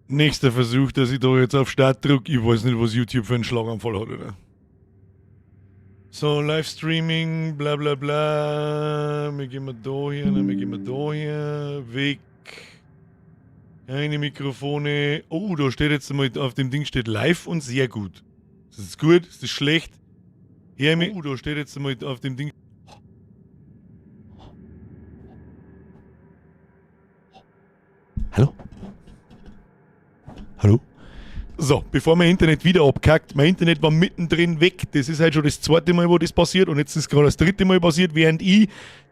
Nächster Versuch, dass ich da jetzt auf Start drück. Ich weiß nicht, was YouTube für einen Schlaganfall hat, oder? So, Livestreaming, bla bla bla. Wir gehen mal da hier, dann wir gehen mal da hier. Weg. Keine Mikrofone. Oh, da steht jetzt mal, auf dem Ding steht live und sehr gut. Ist das gut? Ist das schlecht? Hör mich. Oh, da steht jetzt mal auf dem Ding. Hallo? Hallo? So, bevor mein Internet wieder abkackt, mein Internet war mittendrin weg. Das ist halt schon das zweite Mal, wo das passiert und jetzt ist gerade das dritte Mal passiert, während ich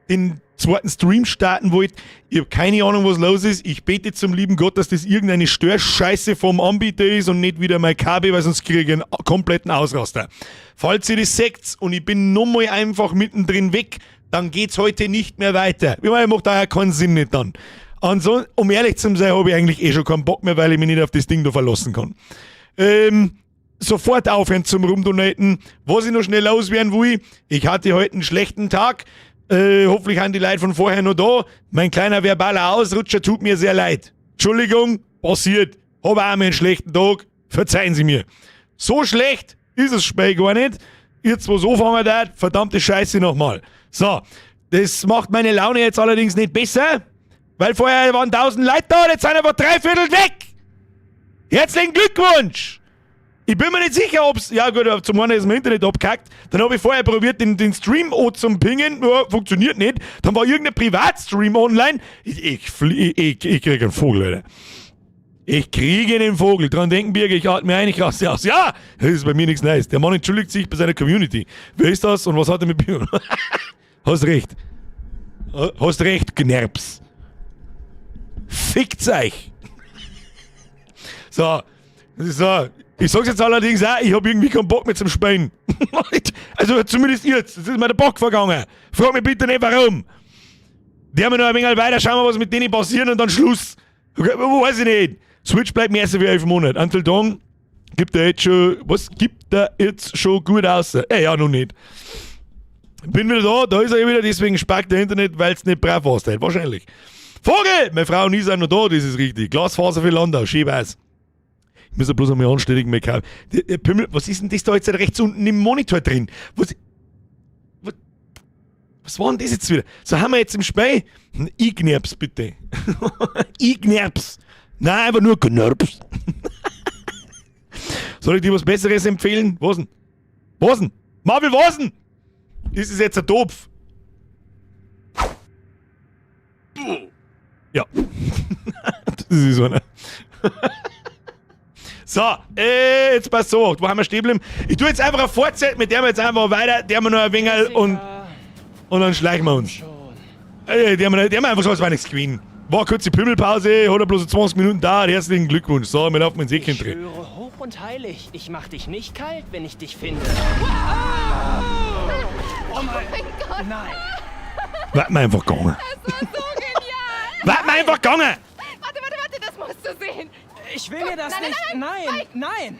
den zweiten Stream starten wollte. Ich habe keine Ahnung, was los ist. Ich bete zum lieben Gott, dass das irgendeine Störscheiße vom Anbieter ist und nicht wieder mein Kabel, weil sonst kriege ich einen kompletten Ausraster. Falls ihr das seht und ich bin nochmal einfach mittendrin weg, dann geht's heute nicht mehr weiter. Ich meine, macht daher keinen Sinn nicht dann. Ansonsten, um ehrlich zu sein, habe ich eigentlich eh schon keinen Bock mehr, weil ich mich nicht auf das Ding da verlassen kann. Sofort aufhören zum Rumdonaten. Was ich noch schnell loswerden will, ich hatte heute einen schlechten Tag. Hoffentlich haben die Leute von vorher noch da. Mein kleiner verbaler Ausrutscher tut mir sehr leid. Entschuldigung, passiert. Hab auch mal einen schlechten Tag. Verzeihen Sie mir. So schlecht ist es Spiel gar nicht. Jetzt, wo's anfangen hat, verdammte Scheiße nochmal. So, das macht meine Laune jetzt allerdings nicht besser, weil vorher waren 1000 Leute da und jetzt sind aber 3/4 weg. Herzlichen Glückwunsch! Ich bin mir nicht sicher, ob's... Ja gut, zum einen ist mein Internet abgehackt. Dann hab ich vorher probiert, den Stream an zum Pingen. Ja, funktioniert nicht. Dann war irgendein Privatstream online. Ich krieg einen Vogel, Alter. Ich kriege einen Vogel. Dran denken, Birger, ich atme ein, ich raste aus. Ja, das ist bei mir nichts Neues. Der Mann entschuldigt sich bei seiner Community. Wer ist das und was hat er mit Bier? Hast recht. Hast recht, Gnerps. Fickt's euch. So. So. Ich sag's jetzt allerdings auch, ich hab irgendwie keinen Bock mehr zum Spielen. Also zumindest jetzt. Das ist mir der Bock vergangen. Frag mich bitte nicht warum. Die haben wir noch ein wenig weiter, schauen wir, was mit denen passiert und dann Schluss. Okay, weiß ich nicht. Switch bleibt mir erst für 11 Monate. Until Dawn gibt er jetzt schon, was gibt er jetzt schon gut aus? Ja, noch nicht. Bin wieder da, da ist er wieder, deswegen spackt der Internet, weil's nicht brav warst, halt. Wahrscheinlich. Vogel! Meine Frau und ich sind noch da, das ist richtig. Glasfaser für Landau, schön weiß. Ich muss ja bloß einmal anständigen Make-up. Der Pimmel, was ist denn das da jetzt rechts unten im Monitor drin? Was war denn das jetzt wieder? So haben wir jetzt im Spiel. Ignerps, bitte. Ignerps. Nein, einfach nur Knirps. Soll ich dir was Besseres empfehlen? Was denn? Was denn? Marvel, was denn? Ist es jetzt ein Topf? Ja. Das ist so einer. So, jetzt passt so, wo haben wir stehen geblieben? Ich tue jetzt einfach eine Fortsetzung, mit der wir jetzt einfach weiter, der haben wir noch ein wenig und dann schleichen wir uns. Die haben einfach so, als wäre nichts gewesen. War eine kurze Pimmelpause, hat er bloß 20 Minuten da, herzlichen Glückwunsch. So, wir laufen ins Eckchen Ich drin. schwöre hoch und heilig, ich mach dich nicht kalt, wenn ich dich finde. Oh mein Gott! Nein! Wart mal einfach gegangen. Das war so genial! Wart mal einfach gegangen! Warte, warte, warte, das musst du sehen! Ich will mir das Nein, nein, nicht. nein, Nein, nein, nein!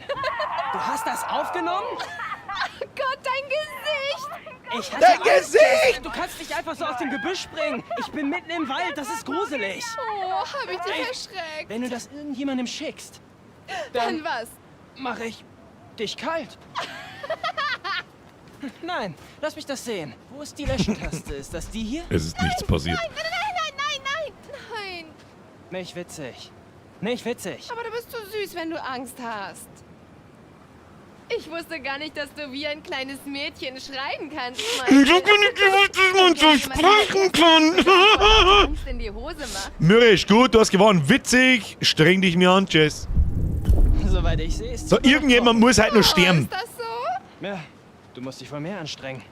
Du hast das aufgenommen? Oh Gott, dein Gesicht! Ich hatte Dein Angst. Gesicht! Du kannst nicht einfach so aus dem Gebüsch springen. Ich bin mitten im Wald, das ist gruselig. Oh, hab ich dich Ey, erschreckt. Wenn du das irgendjemandem schickst, dann was? Mach ich dich kalt. Nein, lass mich das sehen. Wo ist die Löschentaste? Ist das die hier? Es ist nichts passiert. Nein, nein, nein, nein, nein, nein, nein. Nicht witzig. Nicht witzig. Aber du bist so süß, wenn du Angst hast. Ich wusste gar nicht, dass du wie ein kleines Mädchen schreien kannst, Ich hab gar nicht gewusst, dass man so sprechen kann. Angst in die Hose macht. Mürrisch, gut, du hast gewonnen. Witzig. Streng dich mir an, Jess. Soweit ich sehe, ist So, irgendjemand muss halt noch Oh, sterben. ist das so? Ja, du musst dich wohl mehr anstrengen.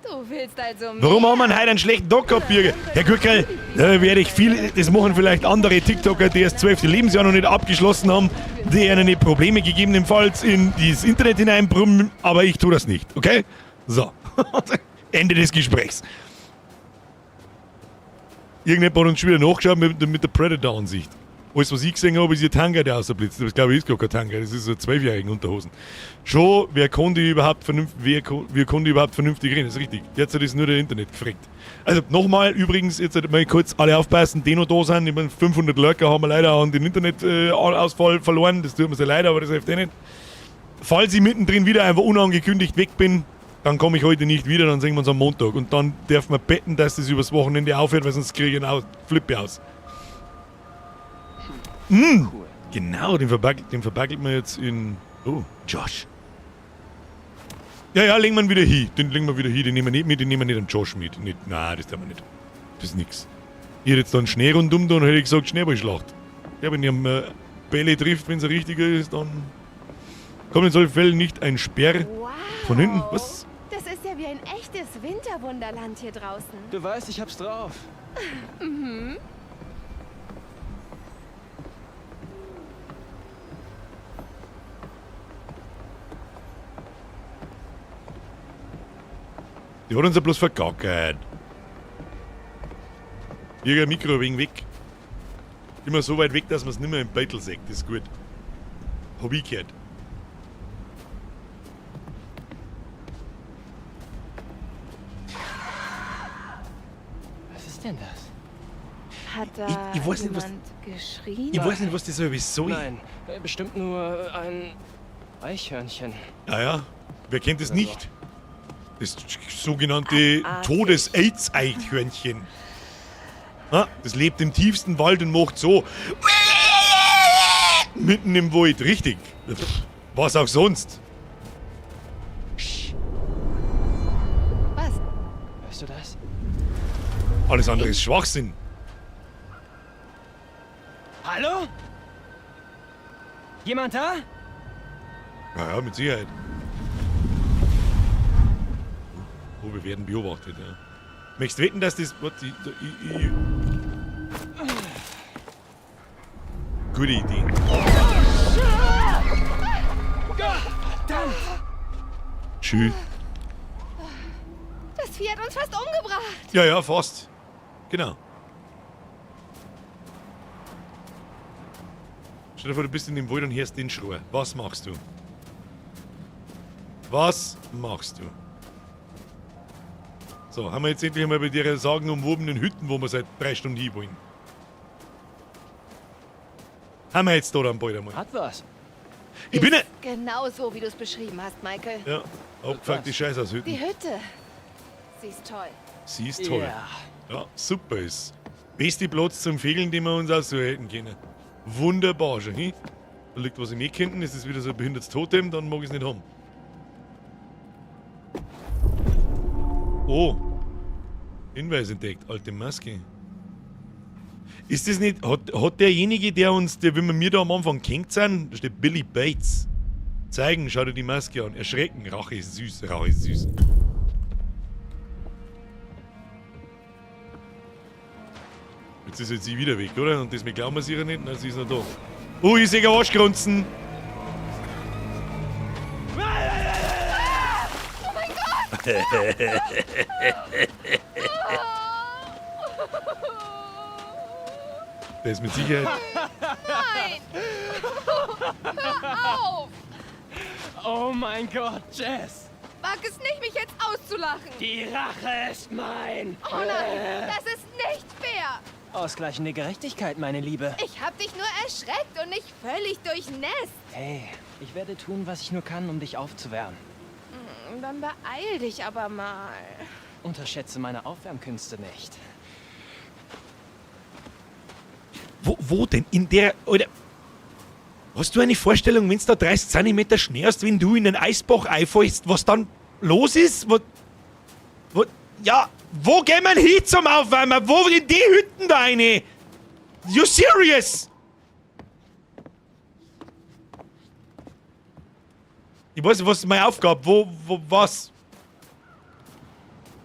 Du willst also mehr. Warum haben wir heute einen schlechten Tag gehabt, Birger? Herr Gürkel, da werde ich viel, das machen vielleicht andere TikToker, die das 12. Lebensjahr noch nicht abgeschlossen haben, die ihnen nicht Probleme gegebenenfalls in das Internet hineinbrummen, aber ich tue das nicht, okay? So, Ende des Gesprächs. Irgendjemand hat uns schon wieder nachgeschaut mit der Predator-Ansicht. Alles, was ich gesehen habe, ist ihr Tanga, der rausblitzt. Das glaube ich ist gar kein Tanga, das ist so 12-jährigen Unterhosen. Schon, wer kann die überhaupt vernünftig, wer kann die überhaupt vernünftig reden? Das ist richtig. Derzeit ist nur der Internet gefragt. Also nochmal, übrigens, jetzt mal kurz alle aufpassen, die noch da sind. Ich meine, 500 Lurker haben wir leider an den Internetausfall verloren. Das tut mir sehr leid, aber das hilft eh nicht. Falls ich mittendrin wieder einfach unangekündigt weg bin, dann komme ich heute nicht wieder, dann sehen wir uns am Montag. Und dann darf man betten, dass das übers Wochenende aufhört, weil sonst kriege ich einen Flippe aus. Cool. Genau, den verbackelt man jetzt in... Oh, Josh. Ja, ja, legen wir ihn wieder hin. Den legen wir wieder hin, den nehmen wir nicht mit, den nehmen wir nicht an Josh mit. Nicht, nein, das tun wir nicht. Das ist nix. Ich hätte jetzt da einen Schnee rundum da und hätte gesagt, Schneeballschlacht. Ja, wenn ihr am Bälle trifft, wenn's ein richtiger ist, dann... Kommt in solchen Fällen nicht ein Sperr Wow. von hinten. Was? Das ist ja wie ein echtes Winterwunderland hier draußen. Du weißt, ich hab's drauf. Mhm. Die hat uns ja bloß vergackert. Ihr Mikro ein wenig weg. Immer so weit weg, dass man's nimmer im Beutel sieht. Das ist gut. Hab ich gehört. Was ist denn das? Hat da Ich weiß nicht, was jemand geschrien? Ich weiß nicht, was das soll. Wieso? Nein, bestimmt nur ein Eichhörnchen. Ja, ja. Wer kennt das Oder so. nicht? Das sogenannte Ah, Todes-Aids-Eichhörnchen. Na, das lebt im tiefsten Wald und macht so. Mitten im Wald, richtig. Pff, was auch sonst. Was? Hörst du das? Alles andere ist Schwachsinn. Hallo? Jemand da? Ja, ja, mit Sicherheit. Oh, wir werden beobachtet, ja. Möchtest du wetten, dass das... Warte, ich, ich, ich. Gute Idee. Verdammt! Tschüss. Das Vieh hat uns fast umgebracht. Ja, ja, fast. Genau. Stell dir vor, du bist in dem Wald und hörst den Schrei. Was machst du? Was machst du? So, haben wir jetzt endlich einmal bei der sagenumwobenen Hütten, wo wir seit 3 Stunden hin wollen. Haben wir jetzt da dann bald einmal. Hat was. Ich bin Ist nicht. Genau so, wie du es beschrieben hast, Michael. Ja, abgefuckt die Scheiße aus Hütten. Die Hütte. Sie ist toll. Sie ist toll. Ja. Ja, super ist. Beste Platz zum Fegeln, den wir uns auch so hätten können. Wunderbar schon, hin? Da liegt was im Eck hinten, ist das wieder so ein behindertes Totem, dann mag ich's nicht haben. Oh. Hinweis entdeckt, alte Maske. Ist das nicht, hat derjenige, der uns, der, wenn wir mir da am Anfang gehängt sind, da steht Billy Bates. Zeigen, schau dir die Maske an. Erschrecken, Rache ist süß, Rache ist süß. Jetzt ist jetzt sie wieder weg, oder? Und das mit glauben wir sicher nicht. Nein, sie ist noch da. Oh, ich sehe Arschgrunzen. Oh mein Gott! Der ist mit Sicherheit. Nein! Hör auf! Oh mein Gott, Jess! Wag es nicht, mich jetzt auszulachen! Die Rache ist mein! Oh nein, das ist nicht fair! Ausgleichende Gerechtigkeit, meine Liebe. Ich hab dich nur erschreckt und nicht völlig durchnässt. Hey, ich werde tun, was ich nur kann, um dich aufzuwärmen. Dann beeil dich aber mal. Unterschätze meine Aufwärmkünste nicht. Wo denn? In der... Alter, hast du eine Vorstellung, wenn's da 30 Zentimeter Schnee hast, wenn du in den Eisbach einfallst, was dann los ist? Wo gehen wir hin zum Aufwärmen? Wo in die Hütten da rein? You serious? Ich weiß nicht, was ist meine Aufgabe? Wo, wo, was?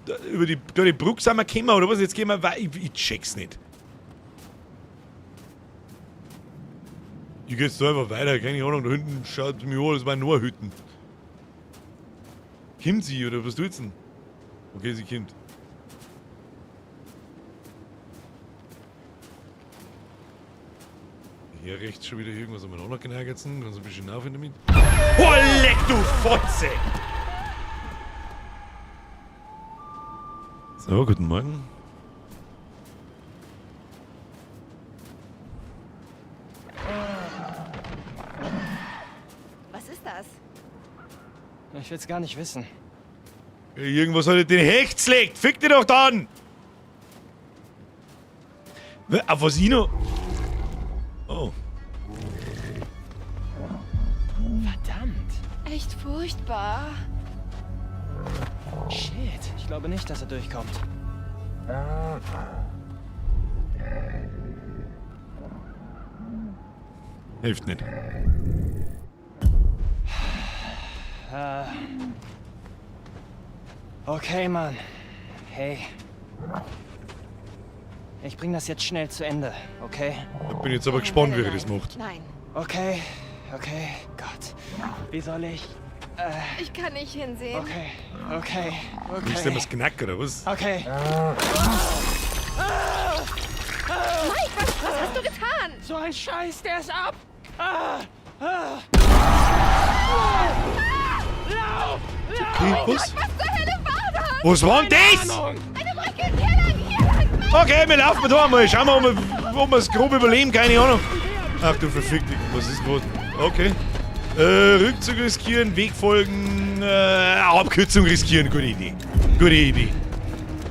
Da, über die kleine Brücke sind wir gekommen, oder was? Jetzt gehen wir weiter. Ich check's nicht. Ich geh jetzt da einfach weiter, keine Ahnung, da hinten schaut mir an, das waren nur Hütten. Kommt sie, oder was tut's denn? Okay, sie kommt. Hier rechts schon wieder irgendwas umeinander genagelt. Kannst du ein bisschen aufhören damit? Oh, leck du Fotze! So, guten Morgen. Was ist das? Ich will's gar nicht wissen. Irgendwas hat den Hechts legt. Fick dich doch dann! Auf was ich noch... Oh. Verdammt. Echt furchtbar. Shit. Ich glaube nicht, dass er durchkommt. Hilft nicht. Okay, Mann. Hey. Ich bring das jetzt schnell zu Ende, okay? Ich bin jetzt aber gespannt, wie er das macht. Nein, Okay, okay. Gott. Wie soll ich? ich kann nicht hinsehen. Okay, okay, Willst du okay. was knacken, oder was? Okay. Mike, was hast du getan? So ein Scheiß, der ist ab! Ah, ah. Lauf! Okay, was? Was zur Hölle war das? Was war denn das? Ahnung. Eine Brücke, hier lang, hier lang. Mike. Okay, wir laufen da einmal. Schauen wir, ob wir es grob überleben. Keine Ahnung. Ach du verfickte. Was ist was? Okay. Rückzug riskieren, Weg folgen, Abkürzung riskieren. Gute Idee. Gute Idee.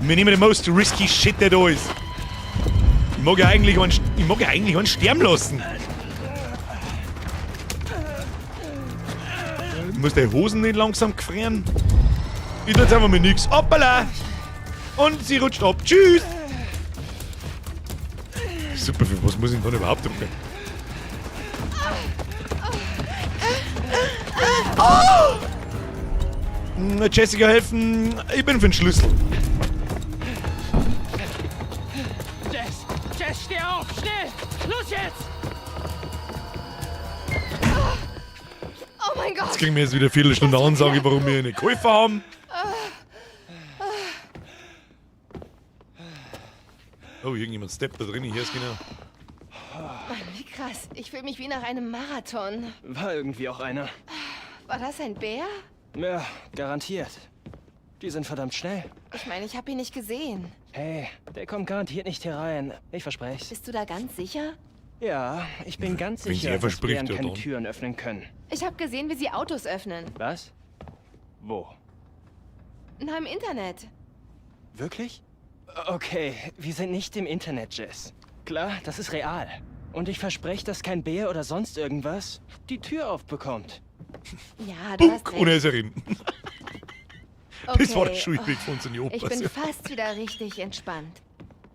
Wir nehmen den most risky shit, der da ist. Ich mag ja eigentlich einen, ich mag ja eigentlich einen sterben lassen. Muss die Hosen nicht langsam gefrieren? Ich tu jetzt einfach mal nix. Hoppala! Und sie rutscht ab. Tschüss! Super, für was muss ich denn dann überhaupt drücken? Oh! Jessica helfen. Ich bin für den Schlüssel. Jess! Jess, steh auf! Schnell! Los jetzt! Oh mein Gott. Jetzt kriegen wir jetzt wieder eine Viertelstunde Ansage, warum wir eine Käufer haben. Oh, irgendjemand steppt da drin. Hier ist genau. Mann, wie krass. Ich fühle mich wie nach einem Marathon. War irgendwie auch einer. War das ein Bär? Ja, garantiert. Die sind verdammt schnell. Ich meine, ich habe ihn nicht gesehen. Hey, der kommt garantiert nicht hier rein. Ich versprech's. Bist du da ganz sicher? Ja, ich bin ganz Wenn sie sicher, er dass verspricht, Bären ja keine dann. Türen öffnen können. Ich habe gesehen, wie sie Autos öffnen. Was? Wo? Na, im Internet. Wirklich? Okay, wir sind nicht im Internet, Jess. Klar, das ist real. Und ich verspreche, dass kein Bär oder sonst irgendwas die Tür aufbekommt. Ja, du hast Bunk! recht. Und er ist herin. Das war der Okay. Schulweg von unseren Ich Opas. bin fast wieder richtig entspannt.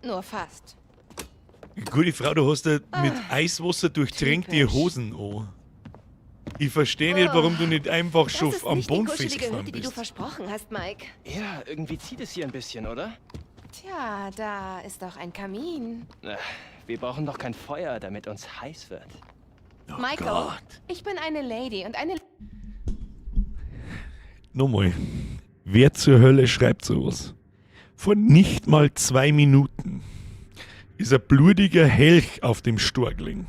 Nur fast. Gute Frau, du hast ja mit Eiswasser durchtränkte Typisch. Hosen an. Ich verstehe nicht, warum du nicht einfach Das schon ist am nicht die Boden kuschelige festgefahren Hütte, die du bist. versprochen hast, Mike. Ja, irgendwie zieht es hier ein bisschen, oder? Tja, da ist doch ein Kamin. Wir brauchen doch kein Feuer, damit uns heiß wird. Oh Michael, Gott. ich bin eine Lady und eine Nochmal. Wer zur Hölle schreibt sowas? Vor nicht mal 2 Minuten ist ein blutiger Helch auf dem Stor gelegen.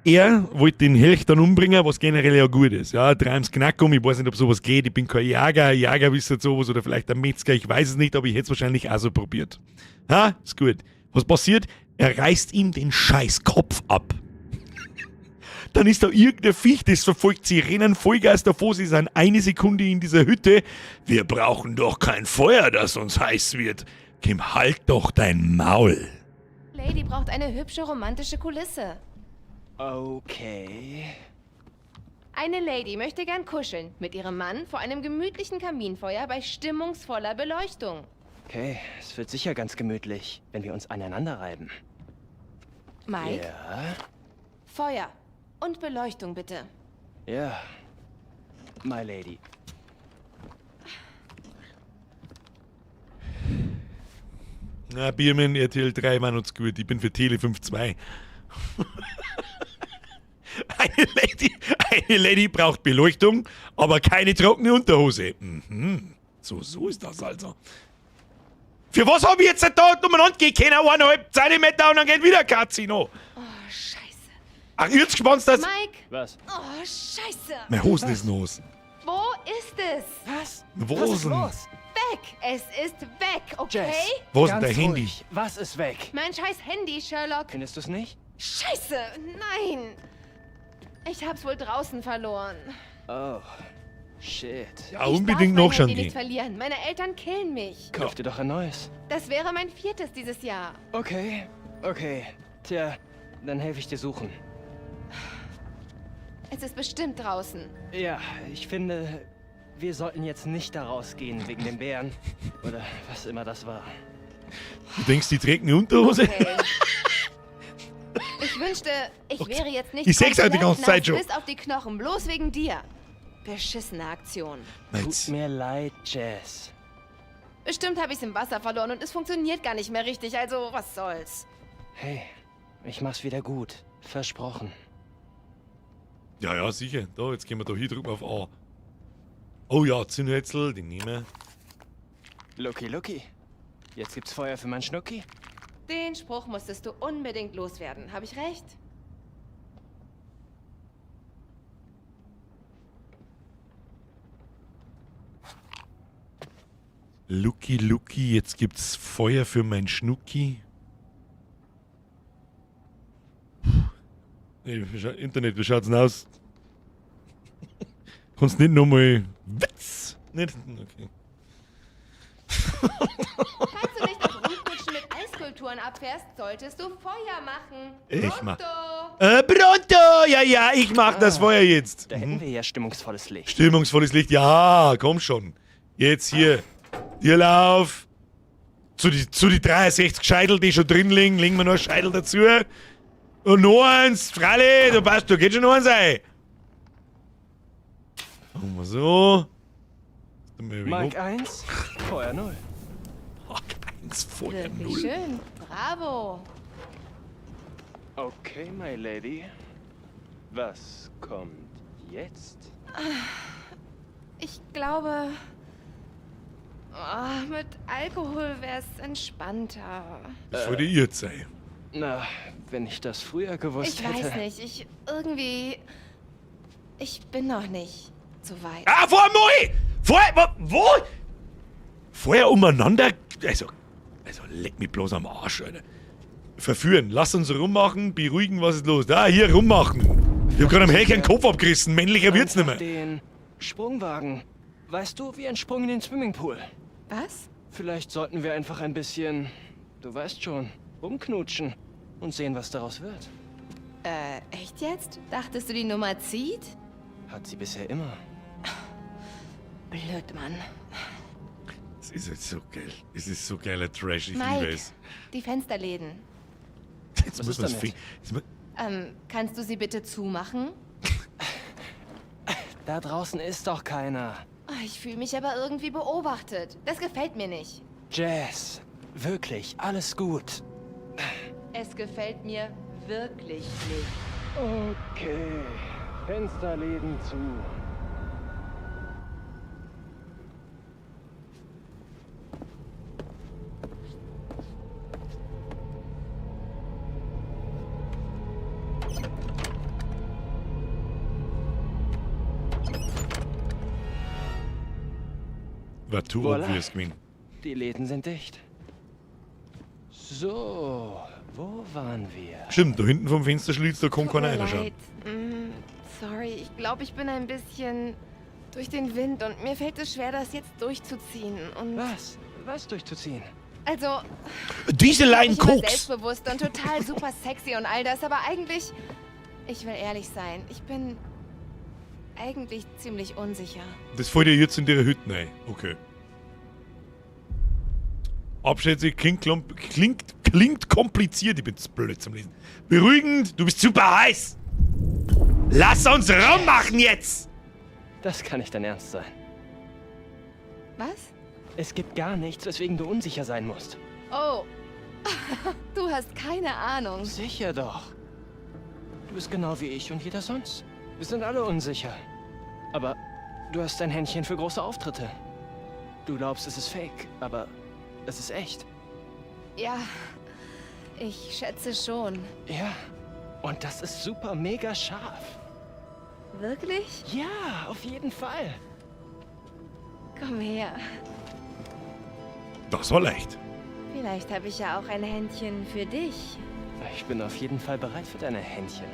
Er wollte den Helch dann umbringen, was generell ja gut ist. Ja, dreims Knack um, ich weiß nicht, ob sowas geht. Ich bin kein Jäger, Jäger wisst ihr sowas oder vielleicht ein Metzger, ich weiß es nicht, aber ich hätte es wahrscheinlich auch so probiert. Ha, ist gut. Was passiert? Er reißt ihm den scheiß Kopf ab. Dann ist da irgendein Viech, das verfolgt sie, rennen Vollgas davor, sie sind eine Sekunde in dieser Hütte. Wir brauchen doch kein Feuer, das uns heiß wird. Kim, halt doch dein Maul. Lady braucht eine hübsche romantische Kulisse. Okay. Eine Lady möchte gern kuscheln mit ihrem Mann vor einem gemütlichen Kaminfeuer bei stimmungsvoller Beleuchtung. Okay, es wird sicher ganz gemütlich, wenn wir uns aneinander reiben. Mike, Ja, Feuer und Beleuchtung bitte. ja. My Lady. Na, Biermann, RTL 3 war uns gut. Ich bin für Tele 5.2. Eine Lady braucht Beleuchtung, aber keine trockene Unterhose. Mhm. So ist das also. Für was hab ich jetzt da umeinander gehen können? 1,5 Zentimeter und dann geht wieder Casino. Oh, Scheiße. Ach, jetzt gespannt, dass... Mike! Was? Oh, Scheiße. Meine Hosen ist los. Wo ist es? Was? Wo Was ist ist denn? los? Weg! Es ist weg, okay? Jess. Wo ist denn ganz dein Handy? Ruhig. Was ist weg? Mein scheiß Handy, Sherlock. Findest du's nicht? Scheiße, nein! Ich hab's wohl draußen verloren. Oh. Shit. Ja, Ich unbedingt darf mein nachschauen Handy gehen. nicht verlieren. Meine Eltern killen mich. Kauf dir doch ein neues. Das wäre mein viertes dieses Jahr. Okay. Okay. Tja, dann helfe ich dir suchen. Es ist bestimmt draußen. Ja, ich finde, wir sollten jetzt nicht da rausgehen wegen dem Bären. Oder was immer das war. Du denkst, die trägt eine Unterhose? Okay. Ich wünschte, ich wäre jetzt nicht Ich seh's halt die komplett ganze Zeit nass schon. bis auf die Knochen, bloß wegen dir. Beschissene Aktion. Tut mir leid, Jess. Bestimmt habe ich's im Wasser verloren und es funktioniert gar nicht mehr richtig, also was soll's. Hey, ich mach's wieder gut. Versprochen. Ja, ja, sicher. Da, jetzt gehen wir da hier drüben auf A. Oh ja, Zündhölzel, den nehmen wir. Lucky, lucky. Jetzt gibt's Feuer für meinen Schnucki. Den Spruch musstest du unbedingt loswerden. Habe ich recht? Lucky, Lucky, jetzt gibt's Feuer für mein Schnucki. Puh. Nee, Internet, wie schaut's denn aus? Kannst nicht nochmal Witz? Nicht? Okay. Falls du nicht auf Rumkutschen mit Eisskulpturen abfährst, solltest du Feuer machen. Ich mach- Pronto! Pronto! Ja, ja, ich mach das Feuer jetzt. Da hätten wir ja stimmungsvolles Licht. Stimmungsvolles Licht, ja, komm schon. Jetzt hier. Hier lauf. Zu die 63 Scheitel, die schon drin liegen, legen wir noch ein Scheitel dazu. Und noch eins, Freilich, du passt, da geht schon noch eins ein. Machen wir so. Mark 1, Feuer 0. Mark 1, Feuer Wirklich 0. schön. Bravo. Okay, my lady. Was kommt jetzt? Ich glaube, oh, mit Alkohol wär's entspannter. Das wollte ihr jetzt sein. Na, wenn ich das früher gewusst Ich hätte. weiß nicht, ich irgendwie... Ich bin noch nicht so weit. Ah, vor moi! Vor, wo? Vorher umeinander? Also, leck mich bloß am Arsch, Alter. Verführen, lass uns rummachen, beruhigen, was ist los? Da, hier, rummachen. Ich hab gerade am Helge einen Kopf abgerissen, männlicher wird's nicht mehr. Den Sprungwagen. Weißt du, wie ein Sprung in den Swimmingpool. Was? Vielleicht sollten wir einfach ein bisschen, du weißt schon, rumknutschen und sehen, was daraus wird. Echt jetzt? Dachtest du, die Nummer zieht? Hat sie bisher immer. Blöd, Mann. Es ist jetzt so geil. Es ist so geiler Trash, ich Mike, liebe es. die Fensterläden. Jetzt Was muss ist man's damit? jetzt mu- Kannst du sie bitte zumachen? Da draußen ist doch keiner. Oh, ich fühle mich aber irgendwie beobachtet. Das gefällt mir nicht. Jess, wirklich, alles gut. Es gefällt mir wirklich nicht. Okay, Fensterläden zu. War too Voilà. obvious gewesen. Die Läden sind dicht. So, wo waren wir? Stimmt, da hinten vom Fenster schließt, da kann Tut keiner mir reinschauen. leid. Sorry, ich glaube, ich bin ein bisschen durch den Wind und mir fällt es schwer, das jetzt durchzuziehen. Und Was? Was durchzuziehen? also, Diese Line ich bin immer Koks! selbstbewusst und total super sexy und all das, aber eigentlich, ich will ehrlich sein, ich bin eigentlich ziemlich unsicher. Das fällt dir jetzt in ihre Hütte rein. Okay. Abschätzig klingt, klingt kompliziert. Ich bin zu blöd zum Lesen. Beruhigend, du bist super heiß. Lass uns rummachen jetzt! Das kann nicht dein Ernst sein. Was? Es gibt gar nichts, weswegen du unsicher sein musst. Oh, du hast keine Ahnung. Sicher doch. Du bist genau wie ich und jeder sonst. Wir sind alle unsicher. Aber du hast ein Händchen für große Auftritte. Du glaubst, es ist fake, aber es ist echt. Ja, ich schätze schon. Ja, Und das ist super mega scharf. Wirklich? Ja, auf jeden Fall. Komm her. Das war leicht. Vielleicht habe ich ja auch ein Händchen für dich. Ich bin auf jeden Fall bereit für deine Händchen.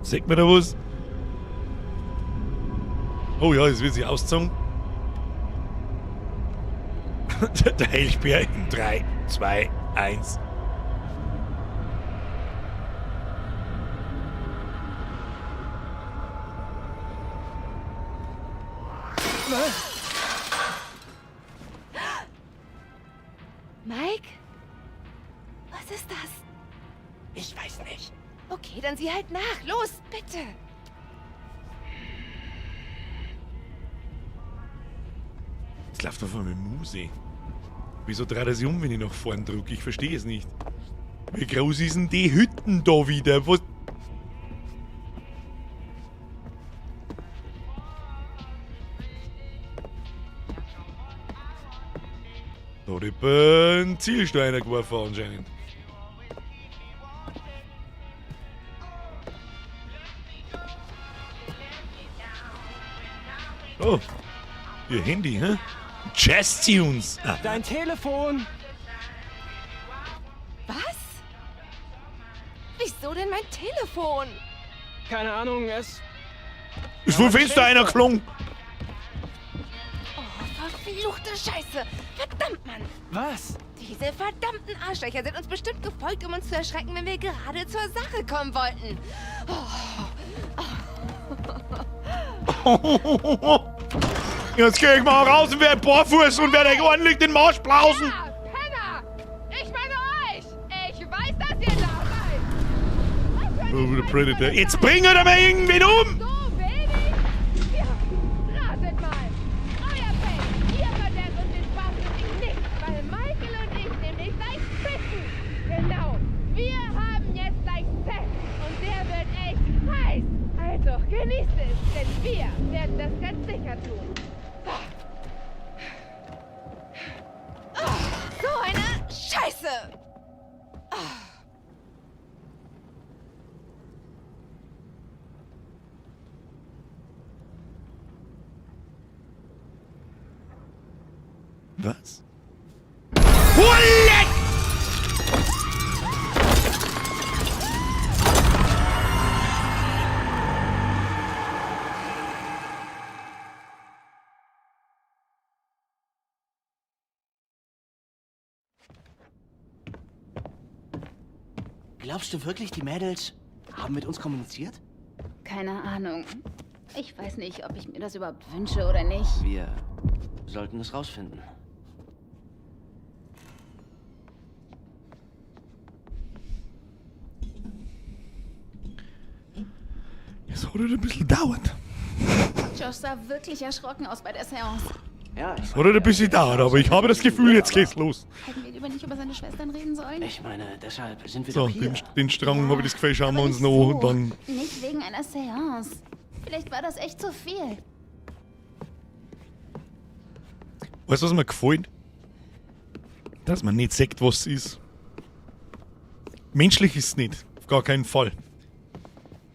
Sieht man da was? Oh ja, das wird sich auszogen. Der Heilsbär in 3, 2, 1. Mike? Was ist das? Ich weiß nicht. Okay, dann sieh halt nach. Los, bitte. Jetzt läuft auf einmal Muse. Wieso dreht er sich um, wenn ich nach vorn drücke? Ich verstehe es nicht. Wie groß ist denn die Hütten da wieder? Was? Da hat jemand einen Zielstein geworfen anscheinend. Oh, ihr Handy, hä? Jazz Tunes. Ah. Dein Telefon! Was? Wieso denn mein Telefon? Keine Ahnung, es. Ist vom Fenster einer geflogen. Oh, verfluchte Scheiße. Verdammt, Mann. Was? Diese verdammten Arschlöcher sind uns bestimmt gefolgt, um uns zu erschrecken, wenn wir gerade zur Sache kommen wollten. Jetzt geh ich mal raus und werde barfuß und werde euch ordentlich den Marsch blausen. Ja, Penner! Ich meine euch! Ich weiß, dass ihr da seid! Was für Oh, eine der Predator. Scheiße. Jetzt bring er mal irgendwen um! So wenig? Ja, ratet mal! Euer Pech! Ihr verderbt uns den Spaß nämlich nicht, weil Michael und ich nämlich gleich ficken! Genau! Wir haben jetzt gleich Sex und der wird echt heiß! Also, genießt es, denn wir werden das ganz sicher tun. So eine Scheiße! Was? Oh, leck! Glaubst du wirklich, die Mädels haben mit uns kommuniziert? Keine Ahnung. Ich weiß nicht, ob ich mir das überhaupt wünsche oder nicht. Wir sollten es rausfinden. Es hat halt ein bisschen dauert. Josh sah wirklich erschrocken aus bei der Seance. Ja, ich Es hat halt ein bisschen dauert, aber ich habe das Gefühl, jetzt geht's los. Hätten wir lieber nicht über seine Schwestern reden sollen? Ich meine, deshalb sind wir So, doch hier. den Strang habe ich das Gefühl, schauen wir Aber uns nicht noch so. an und dann. Nicht wegen einer Seance. Vielleicht war das echt zu viel. Weißt du, was mir gefällt? Dass man nicht sagt, was es ist. Menschlich ist es nicht. Auf gar keinen Fall.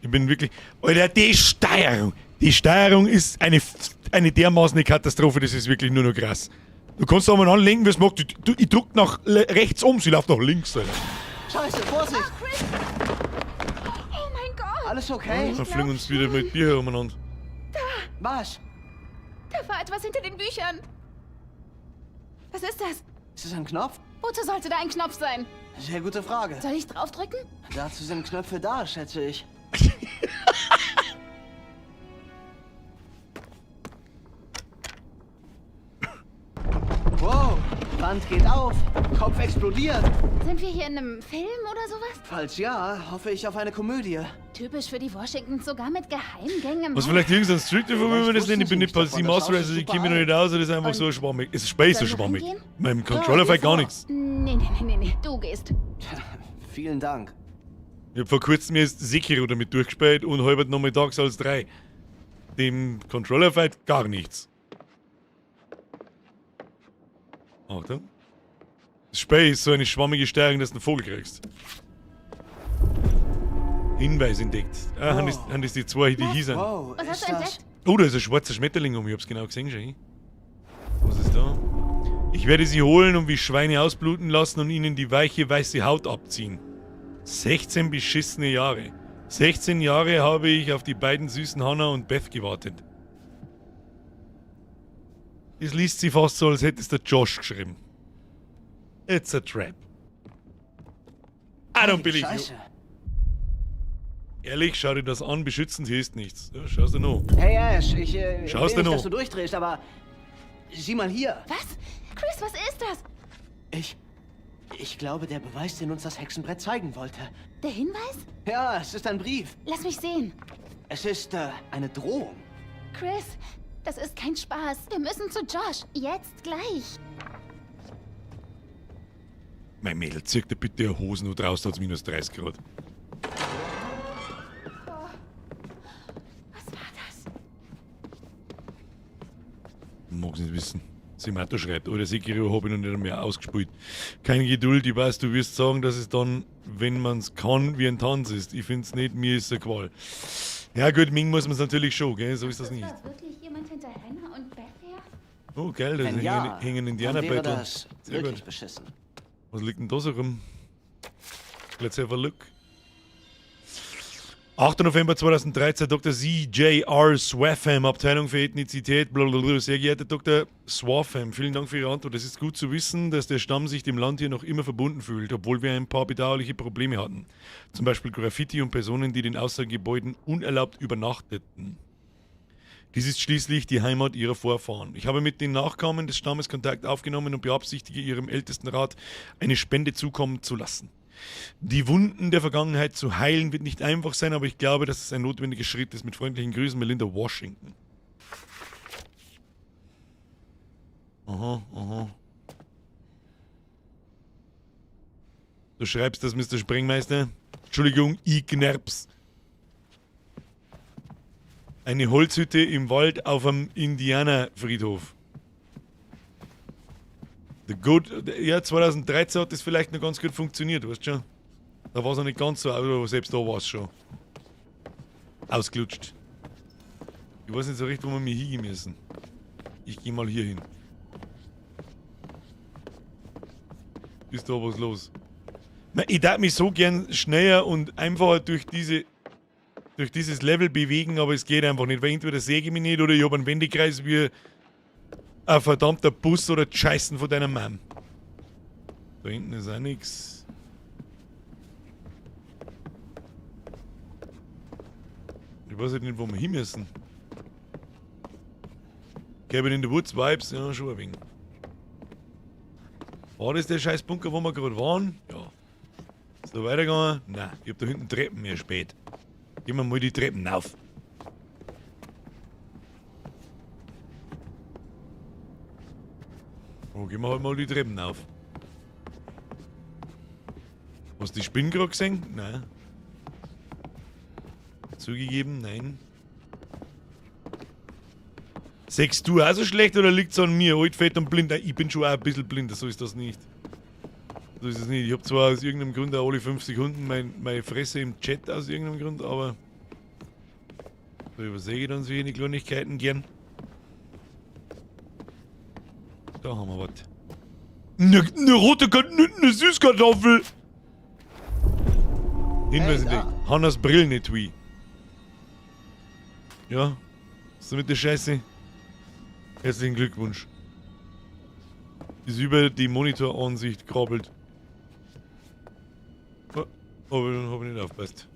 Ich bin wirklich. Alter, die Steuerung! Die Steuerung ist eine dermaßen Katastrophe, das ist wirklich nur noch krass. Du kannst da mal anlenken, wie es mag. Ich drück nach rechts um, sie läuft nach links, Alter. Scheiße, Vorsicht! Chris! Oh mein Gott! Alles okay? Dann fliegen uns wieder mit Bier umeinander. Was? Da war etwas hinter den Büchern. Was ist das? Ist das ein Knopf? Wozu sollte da ein Knopf sein? Sehr gute Frage. Soll ich draufdrücken? Dazu sind Knöpfe da, schätze ich. Wow, Wand geht auf, Kopf explodiert. Sind wir hier in einem Film oder sowas? Falls ja, hoffe ich auf eine Komödie. Typisch für die Washingtons, sogar mit Geheimgängen im Was Haus. vielleicht irgendein Street View, wenn man das nennt. Ich bin nicht Vielleicht PC wussten sie Master nichts davon, Race, das ich Haus kenne mich ist noch nicht aus, das ist einfach Und so schwammig. Es ist Space so sollen wir schwammig. reingehen? Meinem Controller geh fällt gar vor. nichts. Nee, nee, nee, nee, nee. Du gehst. Vielen Dank. Ich hab vor kurzem erst Sekiro damit durchgespielt und halb nochmal Dark Souls 3. Dem Controller fehlt gar nichts. Achtung. Das Spiel ist so eine schwammige Steuerung, dass du einen Vogel kriegst. Hinweis entdeckt. Ah, haben das die zwei, die hier sind? Wow, Was hast ist du das? entdeckt? Oh, da ist ein schwarzer Schmetterling um. Ich hab's genau gesehen schon. Was ist da? Ich werde sie holen und wie Schweine ausbluten lassen und ihnen die weiche, weiße Haut abziehen. 16 beschissene Jahre. 16 Jahre habe ich auf die beiden süßen Hannah und Beth gewartet. Das liest sie fast so, als hätte es der Josh geschrieben. It's a trap. I don't believe you. Scheiße. Ehrlich, schau dir das an, beschützen sie ist nichts. Ja, schau's dir noch. Hey Ash, ich Schau's will dir nicht, noch. dass du durchdrehst, aber sieh mal hier. Was? Chris, was ist das? Ich glaube, der Beweis, den uns das Hexenbrett zeigen wollte. Der Hinweis? Ja, es ist ein Brief. Lass mich sehen. Es ist eine Drohung. Chris, das ist kein Spaß. Wir müssen zu Josh. Jetzt gleich. Mein Mädel, zieh dir bitte eine Hosen und draußen hat's minus 30 Grad. Was war das? Mag's nicht wissen. Simato schreibt, oder Sekiro hab ich noch nicht mehr ausgespielt. Keine Geduld, ich weiß, du wirst sagen, dass es dann, wenn man's kann, wie ein Tanz ist. Ich find's nicht, mir ist eine Qual. Ja gut, Ming muss man's natürlich schon, gell? So ist das Das nicht. war wirklich jemand hinter Hannah und Beth her? Oh geil, da Wenn hängen, ja, hängen dann wäre Indianerbeutel. das Sehr wirklich gut. beschissen. Was liegt denn da so rum? Let's have a look. 8. November 2013, Dr. C.J.R. Swaffham, Abteilung für Ethnizität, blablabla. Sehr geehrter Dr. Swaffham, vielen Dank für Ihre Antwort. Es ist gut zu wissen, dass der Stamm sich dem Land hier noch immer verbunden fühlt, obwohl wir ein paar bedauerliche Probleme hatten. Zum Beispiel Graffiti und Personen, die den Außengebäuden unerlaubt übernachteten. Dies ist schließlich die Heimat ihrer Vorfahren. Ich habe mit den Nachkommen des Stammes Kontakt aufgenommen und beabsichtige, ihrem Ältestenrat eine Spende zukommen zu lassen. Die Wunden der Vergangenheit zu heilen wird nicht einfach sein, aber ich glaube, dass es ein notwendiger Schritt ist. Mit freundlichen Grüßen, Melinda Washington. Aha, aha. Du schreibst das, Mr. Sprengmeister? Entschuldigung, ich knärps. Eine Holzhütte im Wald auf einem Indianerfriedhof. The good, ja, 2013 hat das vielleicht noch ganz gut funktioniert, weißt du schon? Da war es noch nicht ganz so, aber selbst da war es schon. Ausgelutscht. Ich weiß nicht so recht, wo wir mich hingehen müssen. Ich geh mal hier hin. Ist da was los? Na, ich darf mich so gern schneller und einfacher durch dieses Level bewegen, aber es geht einfach nicht, weil entweder sehe ich mich nicht oder ich hab einen Wendekreis wie ein verdammter Bus oder die Scheißen von deiner Mom. Da hinten ist auch nix. Ich weiß halt nicht, wo wir hin müssen. Cabin in the Woods Vibes, ja, schon ein wenig. War das der scheiß Bunker, wo wir gerade waren? Ja. Ist da weitergegangen? Nein, ich hab da hinten Treppen mehr spät. Gehen wir mal die Treppen auf. Oh, gehen wir halt mal die Treppen auf. Hast du die Spinnen gerade gesehen? Nein. Zugegeben, nein. Sechst du auch so schlecht oder liegt's an mir? Alt, fett und blind. Nein, ich bin schon auch ein bisschen blind, so ist das nicht. So ist es nicht. Ich hab zwar aus irgendeinem Grund auch alle 5 Sekunden meine Fresse im Chat aus irgendeinem Grund, aber da übersehe ich dann solche Kleinigkeiten gern. Da haben wir was. Ne rote ne Süßkartoffel! Hinweis Hey, da. entdeckt. Hannas Brillenetui. Ja. Was ist mit der Scheiße? Herzlichen Glückwunsch. Ist über die Monitoransicht krabbelt. Oh, aber hab ich nicht aufgepasst.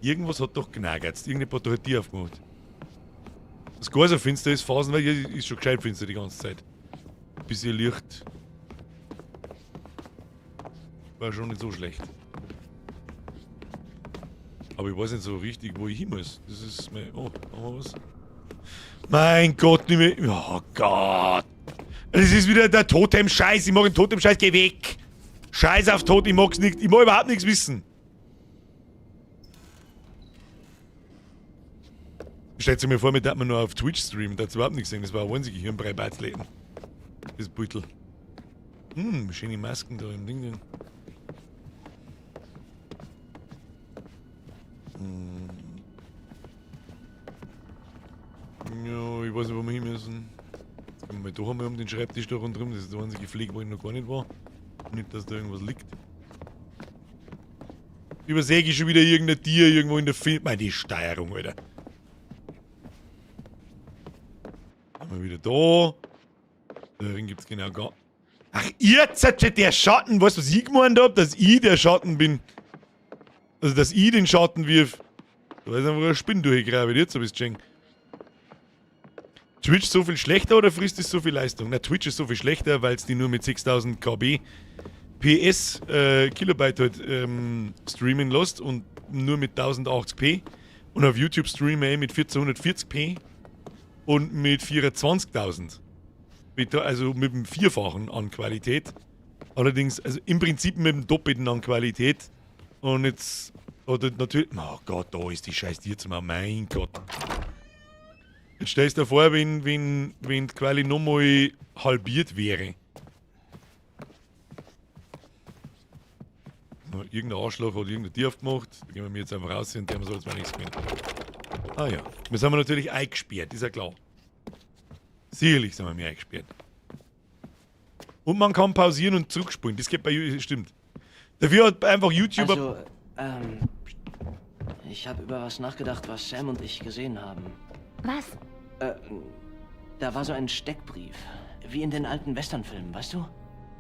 Irgendwas hat doch genagert. Irgendjemand hat die aufgemacht. Das gar so finster ist, phasenweise ist schon gescheit finster die ganze Zeit. Ein bisschen Licht. War schon nicht so schlecht. Aber ich weiß nicht so richtig, wo ich hin muss. Das ist mein. Oh, haben wir was? Mein Gott, nicht mehr. Oh Gott. Das ist wieder der Totem-Scheiß. Ich mach den Totem-Scheiß. Geh weg. Scheiß auf Tod, ich mag's nicht. Ich mag überhaupt nichts wissen. Stellt sich mir vor, mit der man nur auf Twitch streamen, da hat's überhaupt nichts gesehen. Das war ein einzige Hirnbrei-Batzleben. Das Beutel. Schöne Masken da im Ding drin. Ja, ich weiß nicht, wo wir hin müssen. Jetzt gehen wir mal doch einmal um den Schreibtisch da rundherum. Das ist der einzige Fleck, wo ich noch gar nicht war. Nicht, dass da irgendwas liegt. Übersehe ich schon wieder irgendein Tier irgendwo in der Film. Meine, die Steuerung, Alter. Haben wir wieder da. Da drin gibt's genau gar. Ach, ihr seid schon der Schatten. Weißt du, was ich gemeint hab? Dass ich der Schatten bin. Also, dass ich den Schatten wirf. Da ist einfach eine Spinne durchgegraben. Jetzt hab ich's gecheckt. Twitch so viel schlechter oder frisst es so viel Leistung? Na, Twitch ist so viel schlechter, weil's die nur mit 6000 KB PS Kilobyte halt streamen lässt und nur mit 1080p. Und auf YouTube streame ich mit 1440p und mit 24.000. Also mit dem Vierfachen an Qualität. Allerdings, also im Prinzip mit dem Doppelten an Qualität. Und jetzt, oder natürlich, oh Gott, da ist die scheiß Tierzimmer, mein Gott. Jetzt stellst du dir vor, wenn die Quali nochmal halbiert wäre. Na, irgendein Arschloch hat irgendein Tier aufgemacht. Da gehen wir jetzt einfach raus und der soll jetzt mal nichts gewinnen. Ah ja. Wir sind natürlich eingesperrt, ist ja klar. Sicherlich sind wir mir eingesperrt. Und man kann pausieren und zurückspulen. Das geht bei YouTube, stimmt. Dafür hat einfach YouTuber. Also, ich habe über was nachgedacht, was Sam und ich gesehen haben. Was? Da war so ein Steckbrief. Wie in den alten Westernfilmen, weißt du?